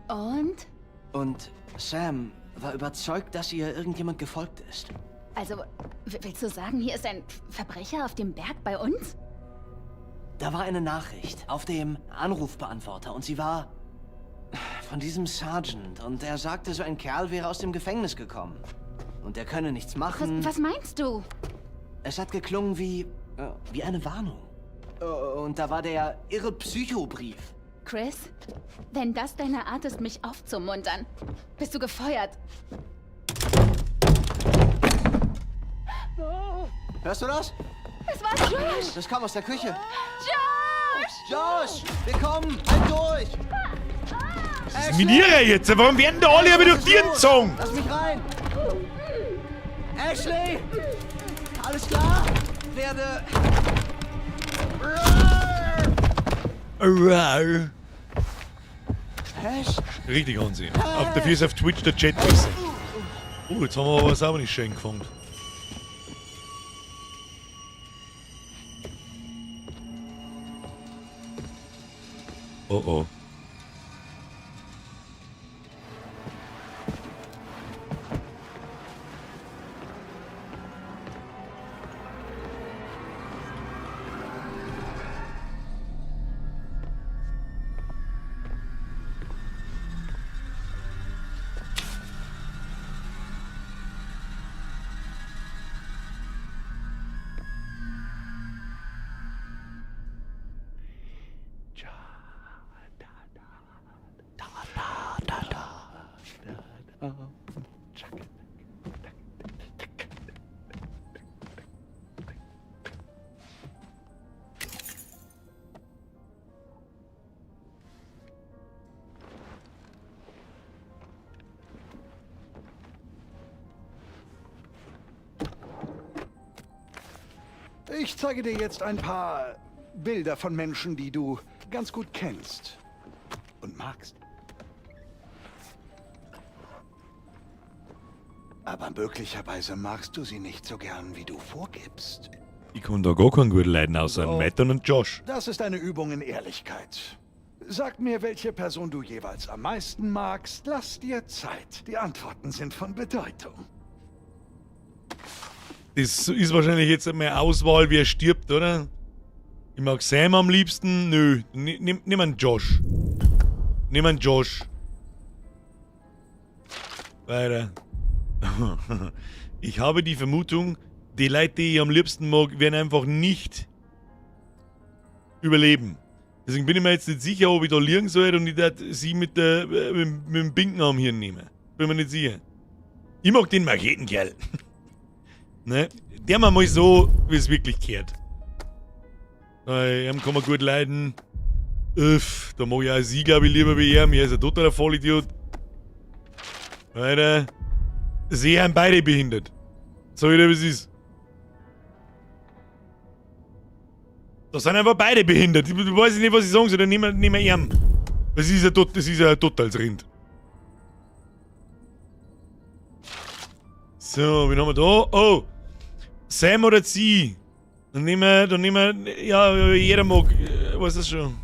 Und? Und Sam war überzeugt, dass ihr irgendjemand gefolgt ist. Also, willst du sagen, hier ist ein Verbrecher auf dem Berg bei uns? Da war eine Nachricht auf dem Anrufbeantworter und sie war von diesem Sergeant. Und er sagte, so ein Kerl wäre aus dem Gefängnis gekommen. Und er könne nichts machen. Was meinst du? Es hat geklungen wie eine Warnung. Und da war der irre Psychobrief. Chris, wenn das deine Art ist, mich aufzumuntern, bist du gefeuert. Hörst du das? Das war Josh! Das kam aus der Küche. Josh! Josh, wir kommen! Halt durch! Was ist mit ihr jetzt? Warum werden da alle aber durch die gezogen? Lass mich rein! Ashley! Alles klar? Werde... Ash? Richtig, Hansi. Auf dafür ist auf Twitch der Chat besser. Oh, jetzt haben wir aber was auch nicht schön gefangen. Oh oh. Ich zeige dir jetzt ein paar Bilder von Menschen, die du ganz gut kennst und magst. Aber möglicherweise magst du sie nicht so gern, wie du vorgibst. Ich kann da gar keinen guten Leiden außer Nathan und Josh. Das ist eine Übung in Ehrlichkeit. Sag mir, welche Person du jeweils am meisten magst. Lass dir Zeit. Die Antworten sind von Bedeutung. Das ist wahrscheinlich jetzt einmal Auswahl, wer stirbt, oder? Ich mag Sam am liebsten. Nö, nimm einen Josh. Nimm einen Josh. Weiter. Ich habe die Vermutung, die Leute, die ich am liebsten mag, werden einfach nicht überleben. Deswegen bin ich mir jetzt nicht sicher, ob ich da liegen soll und ich das sie mit dem Binken am Hirn nehme. Bin mir nicht sicher. Ich mag den Machetenkerl. Ne? Der mal mal so, wie es wirklich gehört. Ihm kann man gut leiden. Uff, da mag ich auch sie, glaube ich, lieber wie ihm. Er ist ein totaler Vollidiot. Alter. Sie haben beide behindert. So wie es ist. Da sind einfach beide behindert. Ich weiß nicht, was ich sagen soll. Dann nehmen wir ihn. Das ist ja tot, das ist ja total Rind. So, wen haben wir da? Oh! Sam oder sie? Dann nehmen wir, ja, jeder mag, weiß das schon.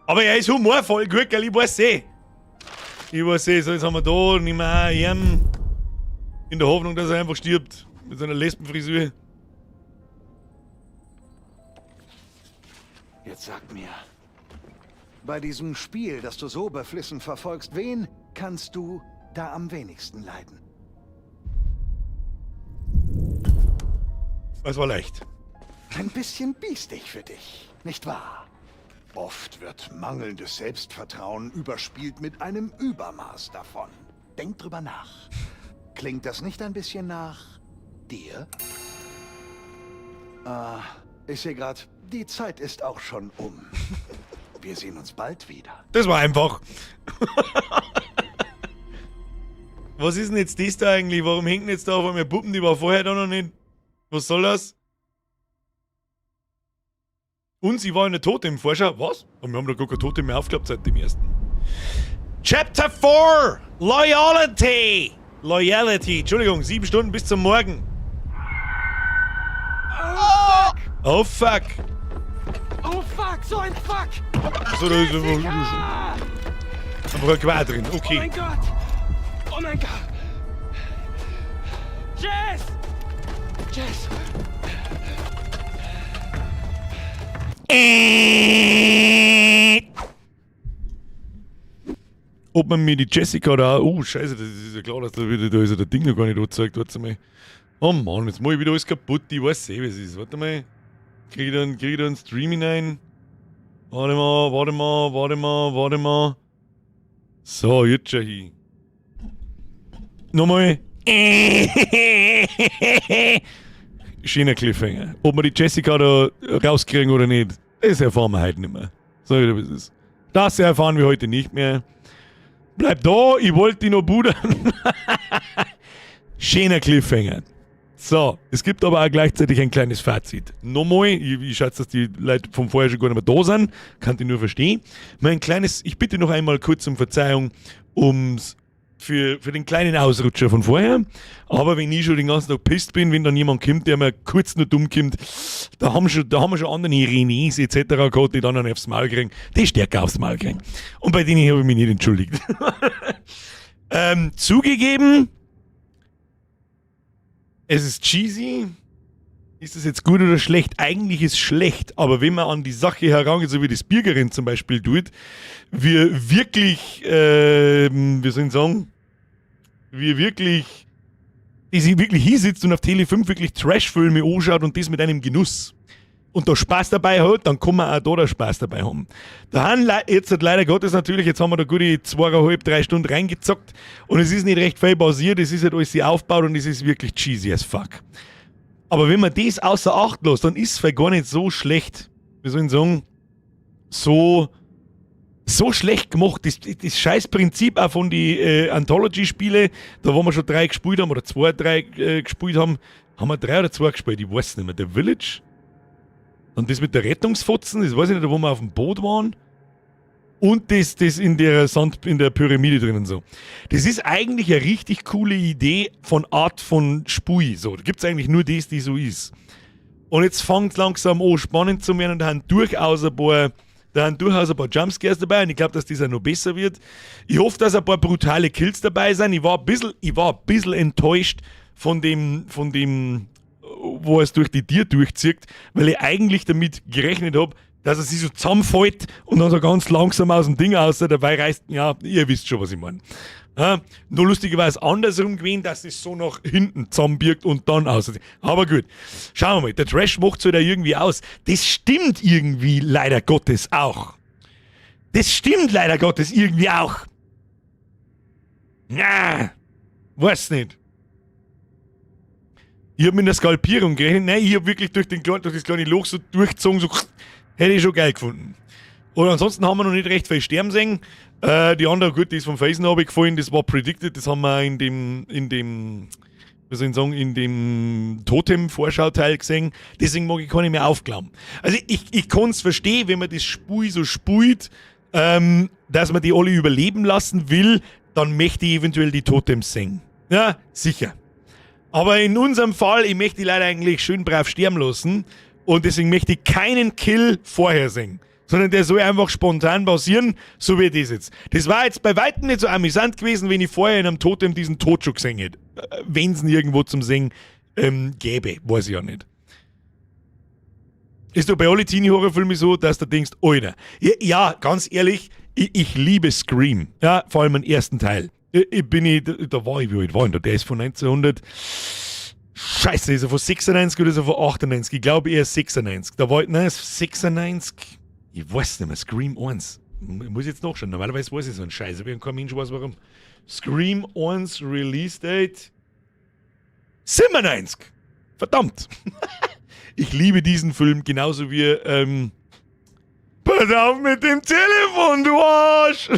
Aber er ist humorvoll, gut, gell, ich weiß eh. Ich weiß eh, so, jetzt haben wir da, nehmen wir auch ihn. In der Hoffnung, dass er einfach stirbt. Mit seiner Lesbenfrisur. Jetzt sag mir, bei diesem Spiel, das du so beflissen verfolgst, wen kannst du da am wenigsten leiden? Das war leicht. Ein bisschen biestig für dich, nicht wahr? Oft wird mangelndes Selbstvertrauen überspielt mit einem Übermaß davon. Denk drüber nach. Klingt das nicht ein bisschen nach dir? Ah, ich sehe grad, die Zeit ist auch schon um. Wir sehen uns bald wieder. Das war einfach. Was ist denn jetzt das da eigentlich? Warum hängt denn jetzt da auf einmal Puppen? Die war vorher da noch nicht. Was soll das? Und sie war in der Totem-Vorschau. Was? Und wir haben da gar kein Totem mehr aufgeklappt seit dem ersten. Chapter 4! Loyalty! Loyalty. Entschuldigung, 7 Stunden bis zum Morgen. Oh fuck! Oh fuck, so ein Fuck! So, da ist Jessica! einfach ein Quer drin. Oh Okay. mein Gott! Oh mein Gott! Jess! Jess! Ob man mir die Jessica da. Oh, scheiße, das ist ja klar, dass da wieder. Da ist ja der Ding noch gar nicht angezeigt. Warte mal. Oh Mann, jetzt mach ich wieder alles kaputt. Ich weiß eh, was ist. Warte mal. Krieg ich da einen Stream hinein? Warte mal, warte mal, warte mal, warte mal. So, jetzt schon hin. Nochmal. Schöner Cliffhanger. Ob wir die Jessica da rauskriegen oder nicht, das erfahren wir heute nicht mehr. So wie das ist. Das erfahren wir heute nicht mehr. Bleib da, ich wollte dich noch budern. Schöner Cliffhanger. So, es gibt aber auch gleichzeitig ein kleines Fazit. Nochmal, ich schätze, dass die Leute vom vorher schon gar nicht mehr da sind, kann ich nur verstehen. Mein kleines, ich bitte noch einmal kurz um Verzeihung, für den kleinen Ausrutscher von vorher. Aber wenn ich schon den ganzen Tag pisst bin, wenn dann jemand kommt, der mir kurz nur dumm kommt, da haben wir schon andere Renés et cetera gehabt, die dann einen aufs Maul kriegen, die stärker aufs Maul kriegen. Und bei denen habe ich mich nicht entschuldigt. Zugegeben, es ist cheesy. Ist das jetzt gut oder schlecht? Eigentlich ist es schlecht, aber wenn man an die Sache herangeht, so wie das Birgerin zum Beispiel tut, wir wirklich wie soll ich sagen, wir wirklich, die sich wirklich hinsitzt und auf Tele 5 wirklich Trash-Filme anschaut und das mit einem Genuss und da Spaß dabei hat, dann kann man auch da, da Spaß dabei haben. Da haben jetzt hat leider Gottes natürlich, jetzt haben wir da gute zweieinhalb, 3 Stunden reingezockt und es ist nicht recht viel passiert, es ist halt alles aufgebaut und es ist wirklich cheesy as fuck. Aber wenn man das außer Acht lässt, dann ist es vielleicht gar nicht so schlecht, wie soll ich sagen, so schlecht gemacht. Das scheiß Prinzip auch von die Anthology-Spiele, da wo wir schon 3 gespielt haben oder 2, 3 gespielt haben, haben wir 3 oder 2 gespielt, ich weiß nicht mehr. The Village? Und das mit der Rettungsfotzen, das weiß ich nicht, wo wir auf dem Boot waren. Und das in der Sand, in der Pyramide drinnen so. Das ist eigentlich eine richtig coole Idee von Art von Spui. So, da gibt's eigentlich nur das, die so ist. Und jetzt fängt's langsam an, spannend zu werden und da haben durchaus ein paar, da haben durchaus ein paar Jumpscares dabei und ich glaub, dass das auch noch besser wird. Ich hoffe, dass ein paar brutale Kills dabei sind. Ich war ein bisschen enttäuscht von dem, wo es durch die Tür durchzieht, weil ich eigentlich damit gerechnet hab, dass er sich so zusammenfällt und dann so ganz langsam aus dem Ding raus, dabei reißt, ja, ihr wisst schon, was ich mein. Ja, nur lustigerweise andersrum gewesen, dass es so nach hinten zusammenbirgt und dann aus. Aber gut, schauen wir mal, der Trash macht's halt auch irgendwie aus. Das stimmt irgendwie leider Gottes auch. Das stimmt leider Gottes irgendwie auch. Na, weiß nicht. Ich hab mit einer Skalpierung gerechnet. Nein, ich hab wirklich durch das kleine Loch so durchgezogen, so hätte ich schon geil gefunden. Und ansonsten haben wir noch nicht recht viel sterben sehen. Die andere, gut, die ist vom Felsen runtergefallen, das war predicted, das haben wir in dem, wie soll ich sagen, in dem Totem-Vorschauteil gesehen. Deswegen mag ich keine mehr aufklauen. Also ich kann es verstehen, wenn man das Spiel so spielt, dass man die alle überleben lassen will, dann möchte ich eventuell die Totems sehen. Ja, sicher. Aber in unserem Fall, ich möchte die Leute eigentlich schön brav sterben lassen und deswegen möchte ich keinen Kill vorher sehen, sondern der soll einfach spontan passieren, so wie das jetzt. Das war jetzt bei weitem nicht so amüsant gewesen, wenn ich vorher in einem Totem diesen Tod schon gesehen hätte. Wenn es ihn irgendwo zum Sehen gäbe, weiß ich ja nicht. Ist doch bei alle Teenie-Horrorfilmen so, dass du denkst, Alter. Ja, ja, ganz ehrlich, ich liebe Scream. Ja, vor allem den ersten Teil. Ich bin ich, da war ich, wie alt war ich da? Der ist von 1900. Scheiße, ist er von 96 oder ist er von 98? Ich glaube eher 96. Da war ich, nein, ist 96. Ich weiß nicht mehr, Scream 1. Ich muss jetzt nachschauen. Normalerweise weiß ich so einen Scheiß, aber kein Mensch weiß warum. Scream 1 Release Date 97. Verdammt. Ich liebe diesen Film genauso wie Pass auf mit dem Telefon, du Arsch!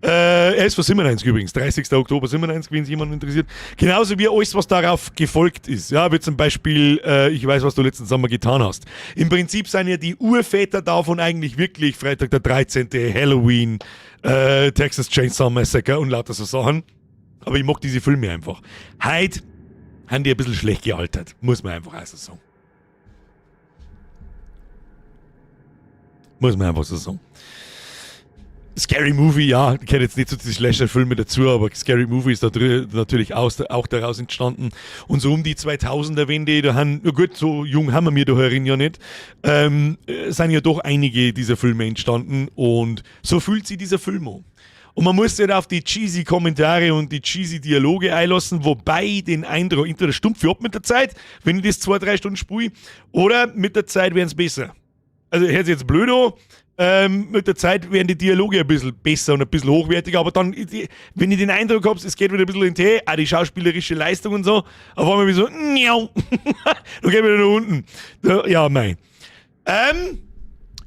Er ist von 97 übrigens, 30. Oktober 97, wenn es jemand interessiert. Genauso wie alles, was darauf gefolgt ist. Ja, wie zum Beispiel Ich weiß, was du letzten Sommer getan hast. Im Prinzip sind ja die Urväter davon eigentlich wirklich Freitag der 13., Halloween, Texas Chainsaw Massacre und lauter so Sachen. Aber ich mag diese Filme einfach. Heute haben die ein bisschen schlecht gealtert, muss man einfach auch so sagen. Muss man einfach so sagen. Scary Movie, ja, ich kenne jetzt nicht so die Slasher-Filme dazu, aber Scary Movie ist da natürlich auch daraus entstanden. Und so um die 2000er-Wende, da haben, na gut, so jung haben wir mir da herin ja nicht, sind ja doch einige dieser Filme entstanden und so fühlt sich dieser Film an. Und man muss sich halt auf die cheesy Kommentare und die cheesy Dialoge einlassen, wobei ich den Eindruck, entweder stumpf ich ab mit der Zeit, wenn ich das 2, 3 Stunden spiele, oder mit der Zeit werden es besser. Also hört sich jetzt blöd an, mit der Zeit werden die Dialoge ein bisschen besser und ein bisschen hochwertiger, aber dann, wenn ich den Eindruck habe, es geht wieder ein bisschen in den Tee, auch die schauspielerische Leistung und so, auf einmal wie so, dann geht wieder nach unten. Ja, mei.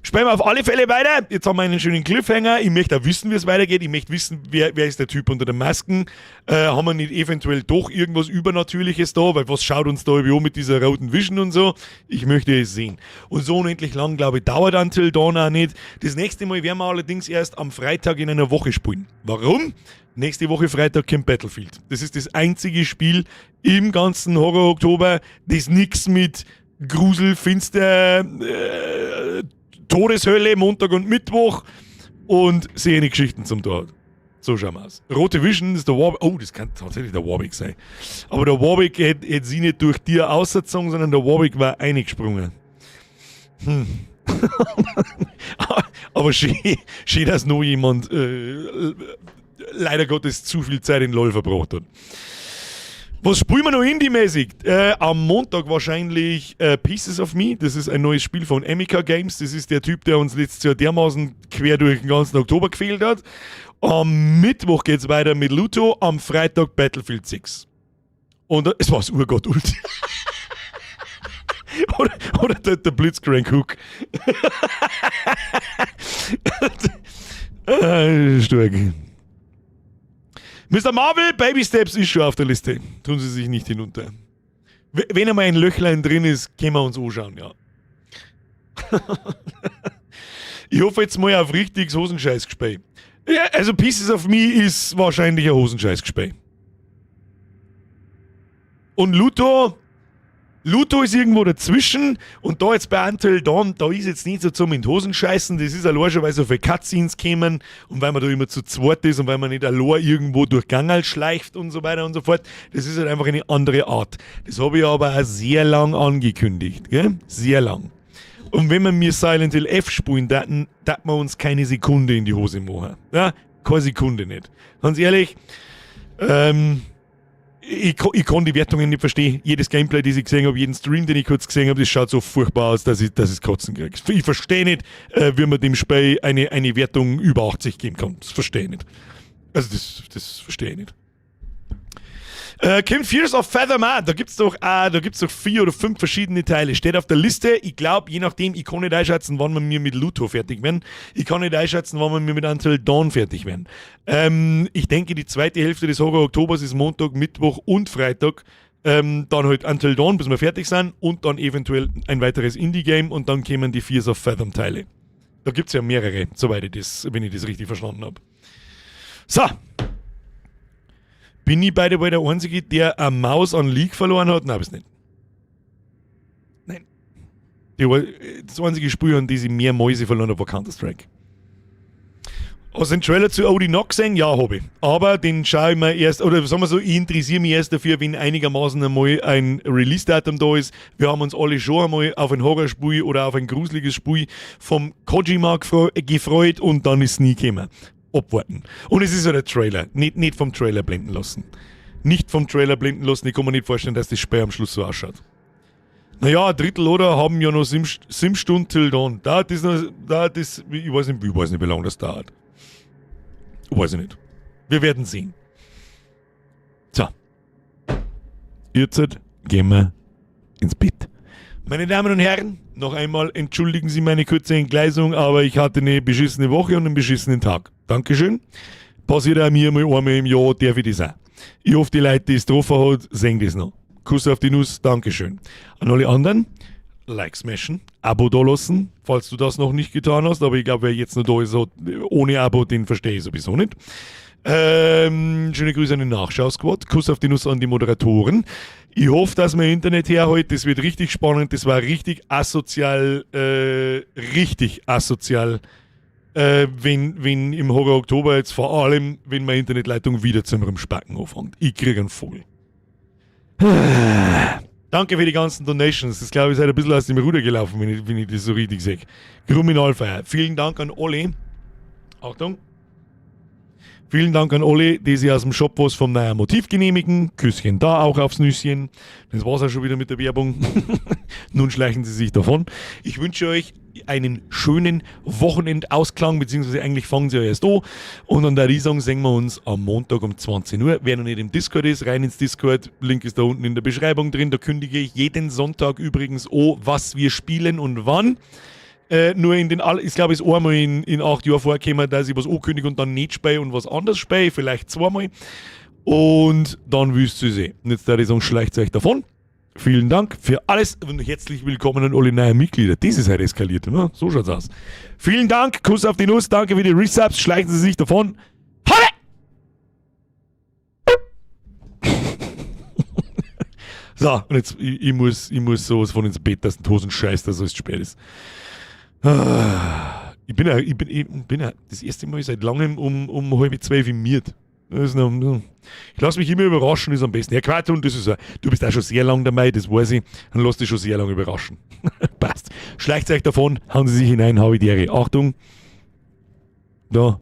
Spielen wir auf alle Fälle weiter. Jetzt haben wir einen schönen Cliffhanger. Ich möchte auch wissen, wie es weitergeht. Ich möchte wissen, wer ist der Typ unter den Masken. Haben wir nicht eventuell doch irgendwas Übernatürliches da? Weil was schaut uns da über mit dieser roten Vision und so? Ich möchte es sehen. Und so unendlich lang, glaube ich, dauert Until Dawn auch nicht. Das nächste Mal werden wir allerdings erst am Freitag in einer Woche spielen. Warum? Nächste Woche Freitag kommt Battlefield. Das ist das einzige Spiel im ganzen Horror-Oktober, das nichts mit Grusel, Finster, Todeshölle, Montag und Mittwoch und seine Geschichten zum Tod. So schauen wir aus. Rote Vision ist der Warwick. Oh, das kann tatsächlich der Warwick sein. Aber der Warwick hätt sie nicht durch dir ausgezogen, sondern der Warwick war eingesprungen. Aber schön, schön, dass noch jemand leider Gottes zu viel Zeit in LOL verbracht hat. Was spielen wir noch indie-mäßig? Am Montag wahrscheinlich Pieces of Me. Das ist ein neues Spiel von Emika Games. Das ist der Typ, der uns letztes Jahr dermaßen quer durch den ganzen Oktober gefehlt hat. Am Mittwoch geht es weiter mit Luto. Am Freitag Battlefield 6. Und es war das Urgott Ulti. Oder der Blitzcrank Hook. Stark. Mr. Marvel, Baby Steps ist schon auf der Liste. Tun Sie sich nicht hinunter. Wenn einmal ein Löchlein drin ist, können wir uns anschauen, ja. Ich hoffe jetzt mal auf richtiges Hosenscheißgespräch. Ja, also Pieces of Me ist wahrscheinlich ein Hosenscheißgespräch. Und Luto ist irgendwo dazwischen und da jetzt bei Until Dawn, da ist jetzt nicht so zum in die Hosen scheißen, das ist allein schon, weil so viele Cutscenes kämen und weil man da immer zu zweit ist und weil man nicht allein irgendwo durch Gangerl schleicht und so weiter und so fort. Das ist halt einfach eine andere Art. Das habe ich aber auch sehr lang angekündigt, gell? Sehr lang. Und wenn wir mir Silent Hill F spielen, dann darf man uns keine Sekunde in die Hose machen. Ja? Keine Sekunde nicht. Ganz ehrlich, ich kann die Wertungen nicht verstehen. Jedes Gameplay, das ich gesehen habe, jeden Stream, den ich kurz gesehen habe, das schaut so furchtbar aus, dass ich Kotzen kriege. Ich verstehe nicht, wie man dem Spiel eine Wertung über 80 geben kann. Das verstehe ich nicht. Also das verstehe ich nicht. Kim Fears of Fathom auch. Da gibt's doch vier oder fünf verschiedene Teile. Steht auf der Liste. Ich glaube, je nachdem, ich kann nicht einschätzen, wann wir mir mit Luto fertig werden. Ich kann nicht einschätzen, wann wir mir mit Until Dawn fertig werden. Ich denke, die zweite Hälfte des Horror Oktobers ist Montag, Mittwoch und Freitag. Dann halt Until Dawn, bis wir fertig sind, und dann eventuell ein weiteres Indie-Game und dann kämen die Fears of Fathom Teile. Da gibt's ja mehrere, wenn ich das richtig verstanden habe. So. Bin ich by the way der Einzige, der eine Maus an League verloren hat? Nein, bist nicht. Nein. Das einzige Spiel, an das ich mehr Mäuse verloren habe, war Counter-Strike. Hast du den Trailer zu Odin noch gesehen? Ja, habe ich. Aber den schaue ich mir erst, oder sagen wir so, ich interessiere mich erst dafür, wenn einigermaßen einmal ein Release-Datum da ist. Wir haben uns alle schon einmal auf ein Horrorspiel oder auf ein gruseliges Spiel vom Kojima gefreut und dann ist es nie gekommen. Abwarten. Und es ist ja der Trailer. Nicht vom Trailer blenden lassen. Nicht vom Trailer blenden lassen. Ich kann mir nicht vorstellen, dass das Spiel am Schluss so ausschaut. Naja, ein Drittel, oder? Haben ja noch 7 Stunden till Dawn. Dauert das noch, dauert das, ich weiß nicht, wie lange das dauert. Weiß ich nicht. Wir werden sehen. So. Jetzt gehen wir ins Bett. Meine Damen und Herren, noch einmal entschuldigen Sie meine kurze Entgleisung, aber ich hatte eine beschissene Woche und einen beschissenen Tag. Dankeschön. Passiert auch mir mal einmal im Jahr, darf ich das auch. Ich hoffe, die Leute, die es getroffen hat, sehen das noch. Kuss auf die Nuss, Dankeschön. An alle anderen, Like smashen, Abo da lassen, falls du das noch nicht getan hast, aber ich glaube, wer jetzt noch da ist, hat, ohne Abo, den verstehe ich sowieso nicht. Schöne Grüße an den Nachschau-Squad. Kuss auf die Nuss an die Moderatoren. Ich hoffe, dass mein Internet herhält. Das wird richtig spannend. Das war richtig asozial, wenn im Horror Oktober jetzt vor allem, wenn meine Internetleitung wieder zum Rumspacken anfängt. Ich kriege einen Vogel. Danke für die ganzen Donations. Das, glaube ich, ist halt ein bisschen aus dem Ruder gelaufen, wenn ich das so richtig sehe. Kriminalfeier. Vielen Dank an alle. Achtung. Vielen Dank an alle, die sich aus dem Shop was vom neuen Motiv genehmigen. Küsschen da auch aufs Nüsschen. Das war's auch schon wieder mit der Werbung. Nun schleichen sie sich davon. Ich wünsche euch einen schönen Wochenendausklang, beziehungsweise eigentlich fangen sie ja erst an. Und an der Riesung sehen wir uns am Montag um 20 Uhr. Wer noch nicht im Discord ist, rein ins Discord. Link ist da unten in der Beschreibung drin. Da kündige ich jeden Sonntag übrigens an, was wir spielen und wann. Nur in den, all ich glaube, es ist einmal in 8 Jahren vorgekommen, dass ich was ankündige und dann nicht spiele und was anderes spiele, vielleicht zweimal. Und dann wisst ihr sehen. Und jetzt da ich sagen, schleicht euch davon. Vielen Dank für alles und herzlich willkommen an alle neuen Mitglieder. Das ist halt eskaliert, ne? So schaut's aus. Vielen Dank, Kuss auf die Nuss, danke für die Resubs, schleichen Sie sich davon. Halle! So, und jetzt, ich muss sowas von ins Bett, dass die Hosen scheißt, dass es spät ist. Ah, ich bin ja das erste Mal seit langem um 11:30 miad. Das ist noch, ich lasse mich immer überraschen, ist am besten. Ja, Quatsch, und das ist ja, du bist auch schon sehr lang dabei, das weiß ich. Dann lass dich schon sehr lange überraschen. Passt. Schleicht euch davon, hauen Sie sich hinein, habe die Ehre. Achtung. Da.